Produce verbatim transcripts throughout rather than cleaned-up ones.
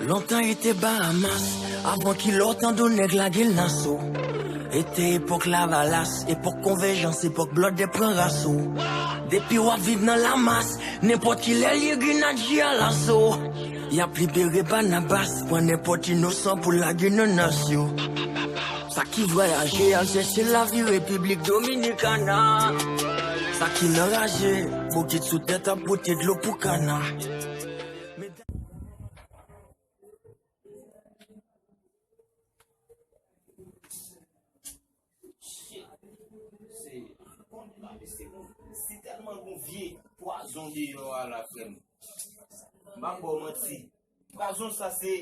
Lontan e te Bahamas, avan kilè w tande yon nèg lage l Naso. E te epòk Lavalas, epòk konvèjans, epòk blòdè pran raso. Depi w ap viv nan lamas, nenpòt kilè l ye grenadye a laso. Y ap libere Banabas, pran nenpòt inosan pou lage nan nas yo. Sa ki vwayaje al chèche lavi Repiblik Dominikana. Sa ki nan raje, bokit sou tèt ap pote dlo pou kana. Shit. Se, se tèlman gon vye pwazon deyò a la, frè m. M p ap ba w manti. Pwazon sa se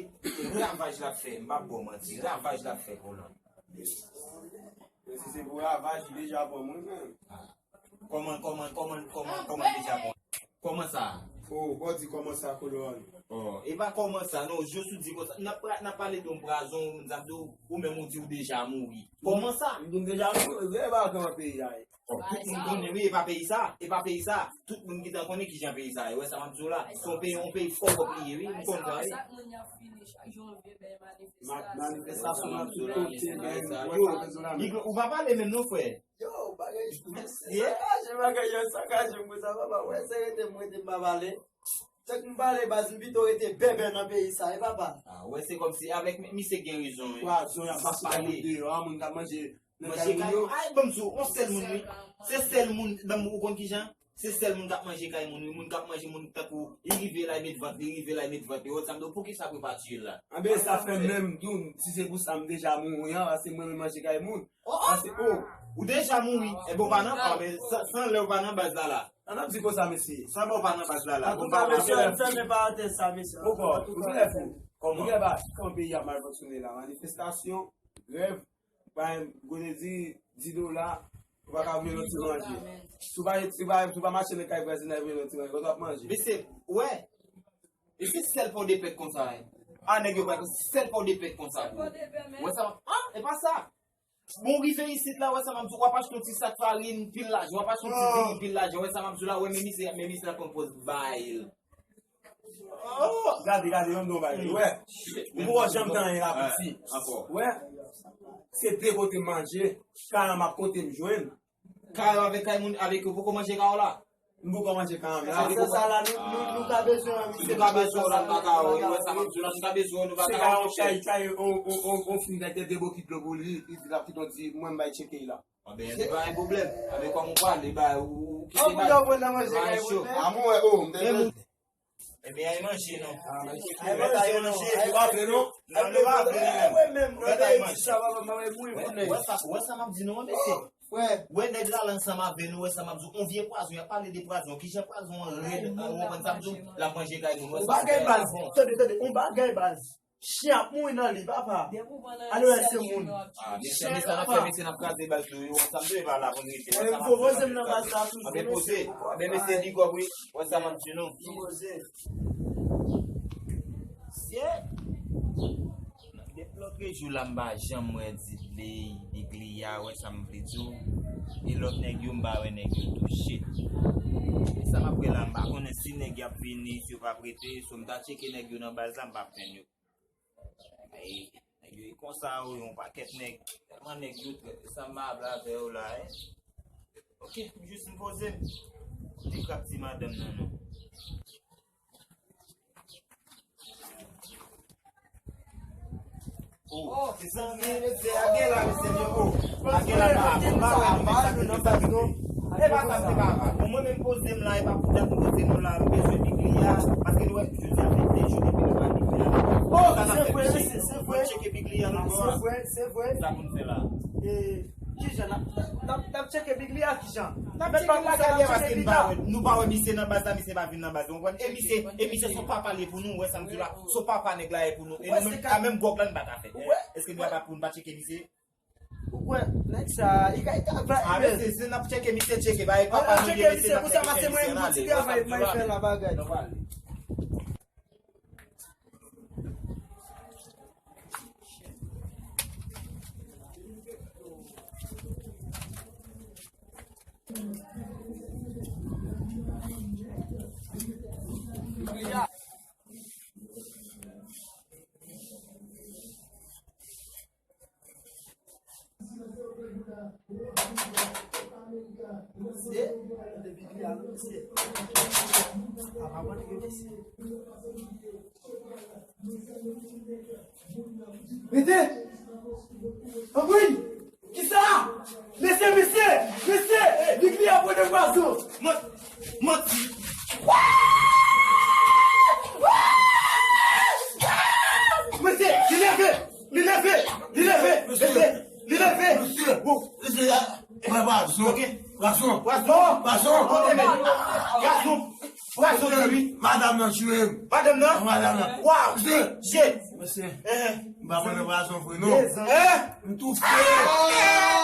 ravaj l ap fè. M p ap ba w manti. Ravaj l ap fè, Kolòn. Men si se pou ravaj, li deja pran mwen menm. Kòman, kòman, kòman, kòman, kòman deja bon? Kòman sa? Oh, bon, di kòman sa, Kolòn? Oh, e pa kòman sa, non, jis ou di konsa. N ap pra-, n ap pale de yon pwazon, m di w, ou menm ou di w deja mouri. Kòman sa? M di m deja mouri, e pa nan peyi a ye. Oh, tout moun konnen, wi, e pa peyi sa, e pa peyi sa. Tout moun gentan konnen kijan peyi sa ye. Ou wè sa m ap di w la? Se yon peyi, yon peyi fò wòp li ye, wi, m konn sa, wi. Ma-, manifestasyon nan tout kote, men, yo, Biglo, ou pa pale menm non, frè. Yo, bagay, sakaje, bagay yo sakaje m konsa, papa. Wè, se rete m, rete m pa pale. Tank m pale, baz, m pito rete bèbè nan peyi sa, e papa. Ah, wè, se kòmsi avèk mi-, misye gen rezon, wi. Pwazon y ap pase nan moun deyò a, moun k ap manje nan kay moun yo. Ay, ban m di w, yon sèl moun, wi. Se sèl moun, ban m, ou konn kijan? Se sèl moun k ap manje kay moun, wi, moun k ap manje moun tankou, li rive la, li met vant, li rive la, li met vant, li wè sa m di w, poukisa pou yo pa tiye l la? Anben, sa fè menm tou, si se pou sa m deja mouri an, paske mwen menm manje kay moun. Oh, oh! Paske, oh! Ou deja mouri, enben w pa nan, ah, men san, san lè w pa nan baz la la. An ap di konsa, mesye. San lè w pa nan baz la la. Antouka, mesye, fèmen parantèz sa, mesye. Antouka, ou genlè fou. Kòman? Ou genlè pa, kòman peyi a mal fonksyone la, manifestasyon, grèv, pa gode di, di dola, ou pa ka voye yon ti manje. Si w pa, si w pa, si w pa mache nan kay vwazinay voye yon ti manje, kote w ap manje? Mesye, wè. E se sèl pòdepè k konsa, wi. A, nèg yo pa, se sèl pòdepè k konsa, bro. Wè sa, ah, e pa sa. Bon, rive isit la, wè sa m ap di w, w ap achte yon ti sak farin, pil lajan, w ap achte yon ti diri, pil lajan, wè sa m ap di w la, wè, men misye, men misye la pran pòz bay. Oh! Gade, gade, yon bon bagay, wè. Ou poko janm tan anyen la, piti. Wè, se de kote m manje, kay an m ap kote m jwenn. Kay ou avèk kay moun, avèk yo poko manje kay ou la? M poko manje kay an, men avèk yo. Sa la, nou, nou, nou ka bezwen an, misye. Nou ka bezwen w la, nou pa ka, wi, wè sa m ap di w la, nou ka bezwen w, nou pa ka. Se kay yon chay, chay, on, on, on, on fi nèg te debokit dlo pou li, li di l ap kite w di, mwen m bay tcheke la. Anben, se pa yon pwoblèm. Anben, kòm ou pale, ba, ou, ou kite bay. An, pou yo pran nan manje kay moun, men. Amou, wè, oh, m te. Ebyen, ay manje non. Ay manje non. Ay manje non. Ay manje non. Wè, wè sa, wè sa m ap di nou an, mesye. Wè nèg la la ansanm avè nou, wè sa m ap di w. On vye pwazon, y ap pale de pwazon. Kijan pwazon an rèd, ou konprann sa m di w? L ap manje kay moun, wè sa m ap di w. On bagay baz. Tande, tande, on bagay baz. Chen ap mouri nan li, papa. Ale wè se moun. Ah, mesye, mesye, n ap fè, mesye, n ap kraze baz nou, yo, sa m dwe pa la pou n rete. Wè sa m ap di w. Poze m nan baz la toujou, mesye. Anben poze. Anben mesye, big up, wi. Wè sa m ap di nou. Poze. Sye. Depi lòt jou la, m pa janm wè Didley, Biglia, wè sa m vle di w. E lòt nèg yo, m pa wè nèg yo tou, shit. E sa m ap wè la, m pa konnen si nèg y ap vini, si yo p ap rete, so m ta tcheke nèg yo nan baz la, m p ap jwenn yo. Ay, nèg yo e konsa, wi, yon pakèt nèg. Tèlman nèg yo trèt, sa m ap avè yo la, en. Ok, jis m poze m. Li frap ti madanm nan, non. Oh, se sa, men, se a gen la, mesye, men, oh. A gen la, non, a gen la, non, pa wè, non, men sa ki, sa ki. E pa sa, se pa sa. Bon, mwen menm poze m la, e pa pou dat m poze nou la, m bezwen Biglia, paske nou wè, jodi a fè de jou depi nou pa Biglia. Oh, se vre, mesye, se vre. Tcheke Biglia nan bò a. Se vre, se vre. Sa pou n fè la. E, kijan n ap, n ap, n ap tcheke Biglia, kijan? N ap tcheke l la, gade, paske nou pa wè, nou pa wè misye nan baz la, misye pa vin nan baz la, ou konprann? E misye, e misye se yon papa li ye pou nou, wè sa m di w la, se yon papa nèg la ye pou nou. E nou menm, a menm gwòg la, nou pa ka fè. Èske nou pa pou nou pa tcheke misye? Ou kwè nèg sa, li ka, li ka va. A, mesye, si n ap tcheke misye, tcheke, ba, e papa nou ye, mesye, n ap tcheke misye, n ale, wè sa m di w la. An nou tcheke misye, pou sa pase mwen, yon ti travay m al fè la, bagay. Rete! Anmwey! Kisa? Mesye, mesye! Mesye! Li kliyan pran de pwazon! Manti! Manti! Mesye, li leve! Li leve! Li leve! Mesye! Mesye! Li leve! Mesye! Bon. Mesye, a, e pa pwazon. Ok. Pwazon. Pwazon! Pwazon! Kote men? Pwazon! Pwazon, wi. Madanm nan tchwe m. Madanm nan? Madanm nan. Waw! Mesye! Mesye! Eh. M pa pran nan pwazon vre, non. Hein? M toufe!